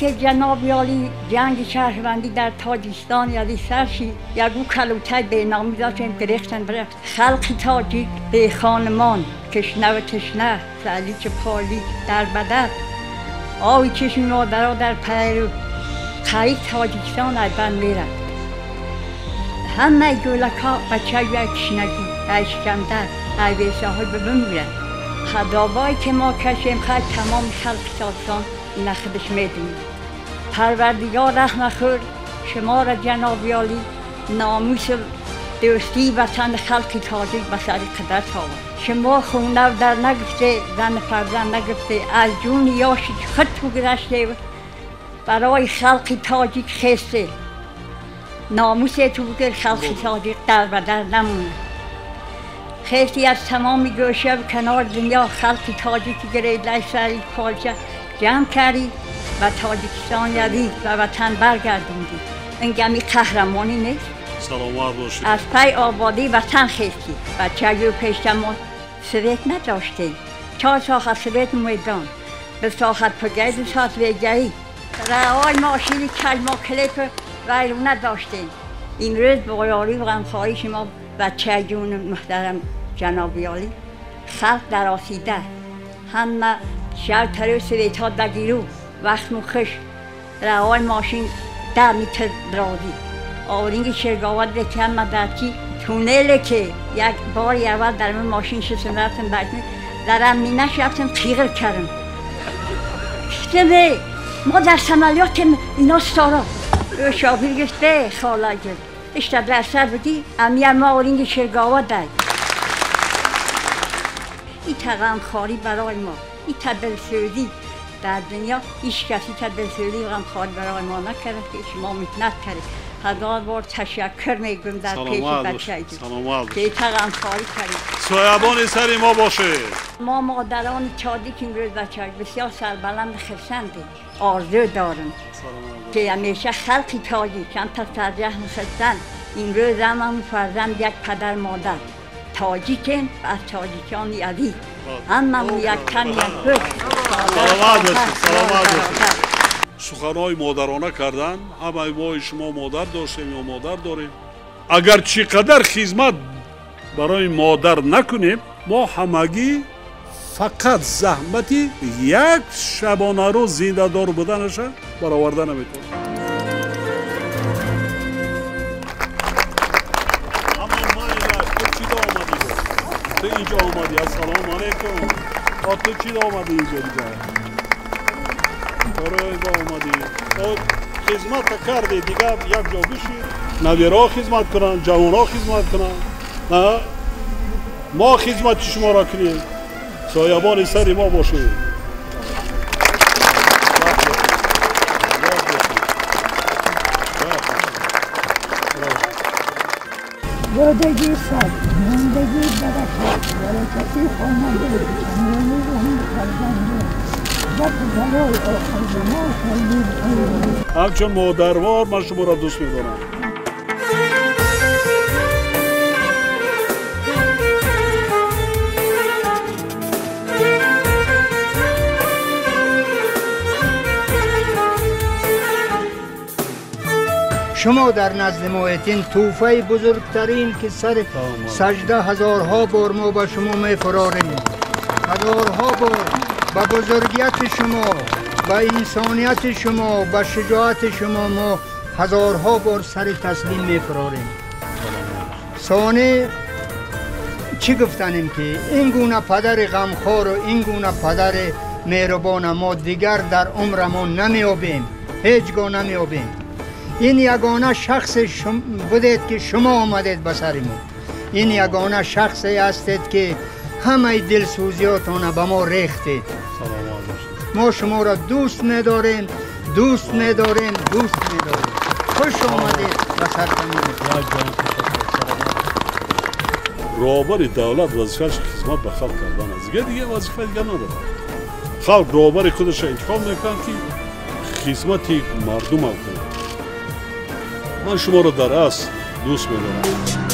که جناب یالی جنگ شهروندی در تاجیکستان یعنی سرشی یگو کلوتای به نامی داشتیم گرفتن برفت خلق تاجیک به خانمان کشنه و تشنه سلیچ پالی در بدر آوی چشم مادرها در پیرو خرید تاجیکستان از بند میرفت همه گلک ها بچه یک کشنگی اشکم در ای ساحل بمیرن خدابایی که ما کشیم خیلی تمام خلق تاجیکستان اینا خودش میدونی پروردگار رحم خور شما را جناب یالی ناموس دوستی وطن خلق تاجیک به سر قدرت آورد. شما خونه در نگفته زن فرزند نگفته از جون یاشی خود تو گذشته برای خلق تاجیک خسته ناموس تو بگیر خلق تاجیک در و در نمونه خیلی از تمام گوشه و کنار دنیا خلق تاجیک گرید لای سری پالچه جمع کردی و تاجیکستان یدی و وطن برگردوندی. این گمی قهرمانی نیست؟ سلامت باشید. از پی آبادی وطن خیستی بچه یو پیشت ما سویت نداشته 4 ساعت سویت میدان به ساعت پگی 2 ساعت ویگی رهای ماشینی کلما کلیپ ویرو نداشتیم. امروز با یاری و غمخواری شما بچه جون محترم جناب یالی خلق در آسیده همه شب ترو سویت ها دگیرو وقت مخش رهای ماشین 10 متر درازی آورینگ شرگاوات به که همه درچی تونله که یک بار اول در من ماشین شستم رفتم برکنه در امینش رفتم قیغر کردم گفتم ما در سمالیات اینا ستارا شافیر گفت به خاله گفت اشتا در سر بگی امی ما آورینگ شرگاوات در این غمخواری برای ما این دلسوزی در دنیا هیچ کسی تا دلسوزی و غمخواری برای ما نکرد که شما میتند کرد. هزار بار تشکر میگم در پیش بچه که تا غمخواری کردید. سایبان سر ما باشه. ما مادران چادی که امروز بچه بسیار سربلند خرسنده آرزو دارم که همیشه خلق تاجیک کم تا سرجهم خرسند امروز هم فرزند یک پدر مادر تاجیکیم از تاجیکان عزیز هممون یک تن یک پشت. سلامت باشید. سلامت باشید. سخنهای مادرانه کردن همه ما شما مادر داشتیم یا مادر داریم. اگر چقدر خدمت برای مادر نکنیم ما همگی فقط زحمتی یک شبانه روز زنده دار بودنش برآورده نمیتونیم. تو اینجا آمدی السلام علیکم. تو چی آمدی اینجا دیگه؟ برای با آمدی خدمت کردی دیگه یک جا بشی نویرا خدمت کنن جوان‌ها خدمت کنن نه ما خدمت شما را کنیم سایبان سر ما باشید. زندگی سر زندگی برکت برکتی خانه همچون مادروار من شما را دوست می‌دارم. شما در نزد ما این توفه بزرگترین که سر سجده هزارها بار ما به شما میفراریم، هزارها بار به بزرگیت شما، به انسانیت شما، به شجاعت شما ما هزارها بار سر تسلیم میفراریم. ثانی چی گفتنیم که این گونه پدر غمخوار و این گونه پدر مهربان ما دیگر در عمرمان نمیابیم، هیچگاه نمیابیم. این یگانه شخص بودید که شما آمدید به سر ما. این یگانه شخصی هستید که همه دلسوزیاتان به ما ریختید. ما شما را دوست می‌داریم، دوست می‌داریم، دوست می‌داریم. خوش آمدید به سرزمین. رهبر دولت وظیفه‌اش خدمت به خلق کردن است. دیگه وظیفه دیگه نداره. خلق رهبر خودش انتخاب میکنه که خدمت مردم کنه. من شما را در اصل دوست می‌دارم.